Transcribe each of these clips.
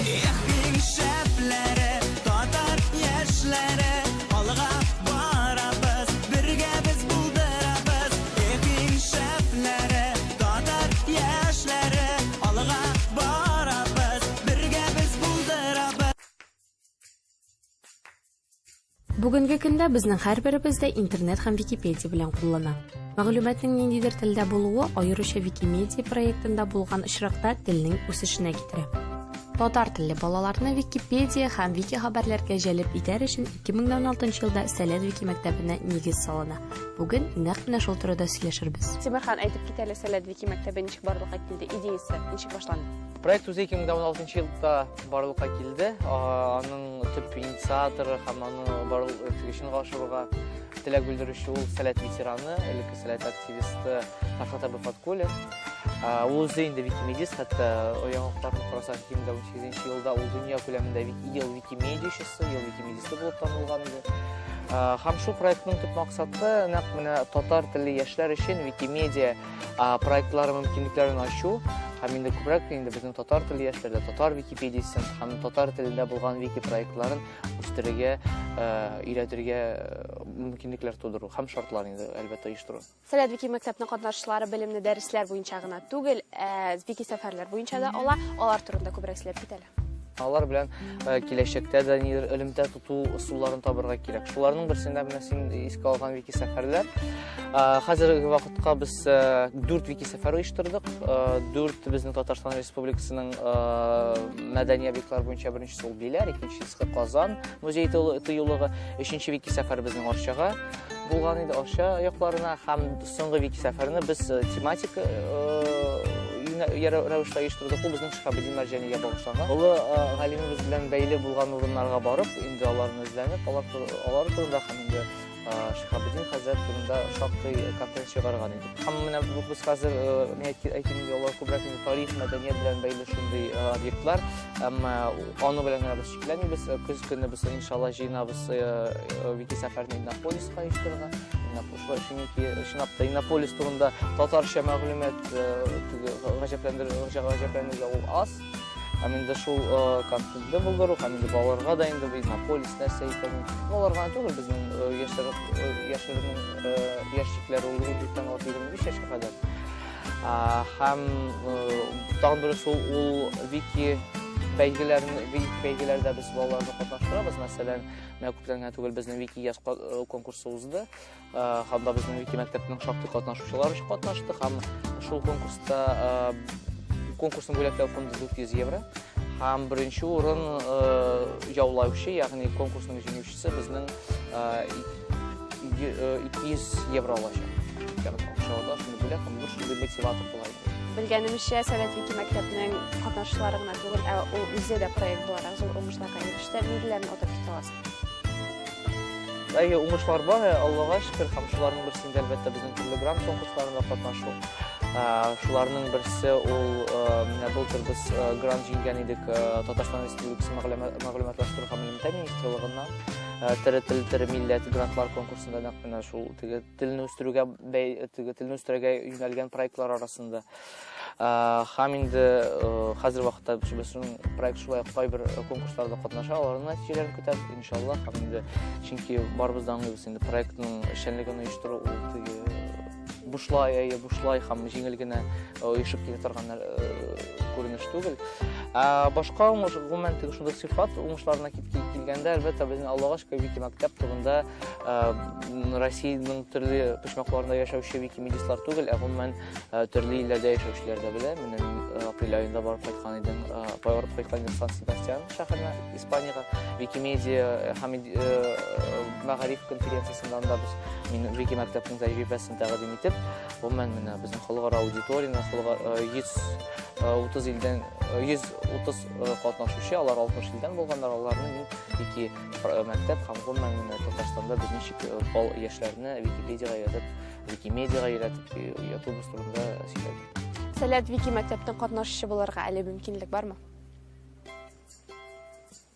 Эх, иң шәпләре, татар яшьләре, алга барабыз, бергә без булдырабыз. Эх, иң шәпләре, татар яшьләре, алга барабыз, бергә без булдырабыз. Бүгенге көндә безнең һәрберебез дә интернет һәм Википедия белән куллана. Мәгълүматның ниндидер телдә булуы аеруча Викимедиа проектында булган очракта телнең үсешенә китерә. Татар телле балаларны Википедия һәм Вики-хәбәрләргә җәлеп итәр өчен 2016 елда Сәләт Вики-мәктәбенә нигез салына. Бүген нәкъ менә шул турыда сөйләшербез. Тимерхан, әйтеп кит әле, Сәләт Вики-мәктәбе ничек барлыкка килде, идеясе ничек башланды? Проект үзе 2016 елда барлыкка килде. Аның төп инициаторы һәм аны барлык чынга ашыруга теләк белдерүче ул Сәләт ветераны, элекке Сәләт активисты Фәрхат абый Фаткуллин. Ул үзе инде викимедист, хәтта яңалыкларны карасак, 2018 елда ул дөнья күләмендә ел викимедиачысы, ел викимедисты булып танылган иде. Һәм шул проектның төп максаты нәкъ менә татар телле яшьләр өчен викимедиа проектлары мөмкинлекләрен ачу һәм инде күбрәк инде безнең татар телле яшьләрдә татар википедиясен һәм татар телендә булган вики проектларын үстерергә, өйрәтергә мөмкинлекләр тудыру һәм шартлар инде әлбәттә оештыру. Сәләт вики мәктәпнең катнашучылары белемне дәресләр буенча гына түгел, ә вики сәфәрләр буенча да ала. Алар турында күбрәк сөйләп кит әле. Алар белән киләчәктә дә нидер элемтә тоту ысулларын табырга кирәк. Шуларның берсендә менә син искә алган вики сәфәрләр. Хәзерге вакытка без 4 вики сәфәр оештырдык. 4 безнең Татарстан Республикасының мәдәни объектлары буенча беренчесе ул Биләр, икенчесе Казан музей тыюлыгы, өченче вики сәфәр безнең Арчага булган иде, Арча якларына һәм соңгы вики сәфәрне без тематик рәвештә оештырдык. Ул безнең Шиһабетдин Мәрҗанигә багышланган. Олы галимебез белән бәйле булган урыннарга барып, инде аларны эзләнеп, алар алар турында һәм инде Шиһабетдин хәзрәт турында шактый контент чыгарган идек. Һәм менә без хәзер мин әйтим инде, алар күбрәк инде тарих, мәдәният белән бәйле шундый объектлар. Әмма аны белән генә без чикләнмибез. Көз көне без иншалла җыенабыз вики сәфәрне Иннополиска оештырырга. Шулай чөнки чынлап та Иннополис турында татарча мәгълүмат теге гаҗәпләндерергә ул аз. Һәм инде шул контентны булдыру, һәм инде балаларга да инде Иннополис нәрсә икәнен, аларга гына түгел, безнең яшьләр, яшьләрнең яшь чикләре ул 14-тән алып 25 яшькә кадәр. Һәм тагын бер шул ул вики бәйгеләрне, вики бәйгеләрдә без балаларны катнаштырабыз. Мәсәлән, менә күптән генә түгел безнең вики яз конкурсы узды. Һәм да безнең вики мәктәпнең шактый катнашучылары катнашты һәм шул конкурста конкурсның бүләкләү фонды 400 евро һәм беренче урын яулаучы, ягъни конкурсның җиңүчесе безнең 200 евро алачак. Ягъни акчалата шундый бүләк һәм бер шундый мотиватор була инде. Белгәнемчә, Сәләт вики мәктәпнең катнашучылары гына түгел, ә ул үзе дә проект буларак зур уңышларга иреште. Ниләрне атап китә аласың? Әйе, уңышлар бар, Аллага шөкер, һәм шуларның берсе инде, әлбәттә, безнең төрле грант конкурсларында катнашу. Шуларның берсе ул, менә былтыр без грант җиңгән идек Татарстан Республикасы мәгълүматлаштыру һәм элемтә министрлыгыннан. Тере тел, тере милләт грантлар конкурсында нәкъ менә шул теге телне үстерүгә бәй, теге телне үстерүгә юнәлгән проектлар арасында. Һәм инде хәзер вакытта безнең проект шулай ук кайбер конкурсларда катнаша, аларның нәтиҗәләрен көтәбез, иншалла. Һәм инде чөнки барыбыз да аңлыйбыз инде проектның эшчәнлеген оештыру ул теге бушлай, әйе, бушлай һәм җиңел генә оешып китә торган күренеш түгел. Ә башка уңыш, гомумән, теге шундый сыйфат уңышларына килгәндә, әлбәттә, безнең Аллага шөкер, Вики мәктәп турында Россиянең төрле почмакларында яшәүче викимедистлар түгел, ә гомумән төрле илләрдә яшәүчеләр дә белә. Менә мин апрель аенда барып кайткан идем, барып кайткан идем Сан-Себастьян шәһәренә, Испаниягә. Викимедиа һәм мәгариф конференциясендә анда без мин Вики мәктәпнең тәҗрибәсен тәкъдим итеп, гомумән менә безнең халыкара аудиторияне, халыкара 130 илдән 130 катнашучы, алар 60 илдән булганнар, аларны мин Вики мәктәп һәм гомумән менә Татарстанда без ничек бал яшьләрне Википедиягә өйрәтеп, Викимедиягә өйрәтеп ятуыбыз турында сөйләдек. Сәләт Вики мәктәпнең катнашучы булырга әле мөмкинлек бармы?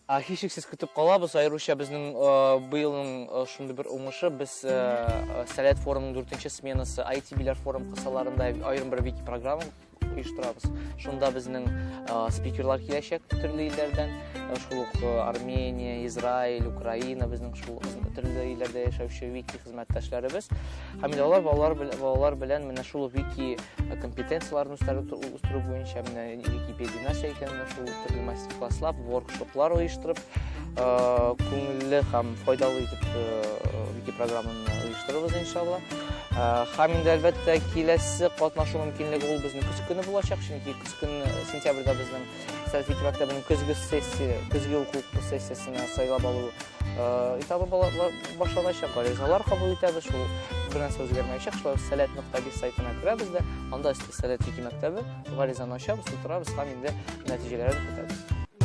Һичшиксез көтеп калабыз, аеруча безнең быелның шундый бер уңышы, без Сәләт форумының 4-нче сменасы IT Биләр форум кысаларында аерым бер вики программа оештырабыз. Шунда безнең спикерлар киләчәк төрле илләрдән, шул ук Армения, Израиль, Украина, безнең шул төрле илләрдә яшәүче вики хезмәттәшләребез. Һәм инде алар балалар балалар белән менә шул вики компетенцияләрен үстерү үстерү буенча менә Википедия нәрсә икәнен шул төрле мастер-класслар, воркшоплар оештырып, күңелле һәм файдалы итеп вики программаны оештырырбыз иншалла. Һәм инде әлбәттә киләсе катнашу мөмкинлеге ул безнең көз көне булачак, чөнки көз көне сентябрьдә безнең Сәләт Вики мәктәбенең көзге сессия, көзге уку сессиясенә сайлап алу этабы башланачак, гаризалар кабул итәбез, шул бер нәрсә үзгәрмәячәк, шулай ук сәләт нокта биз сайтына керәбез дә, анда Сәләт Вики мәктәбе, гаризаны ачабыз, тутырабыз һәм инде нәтиҗәләрен көтәбез.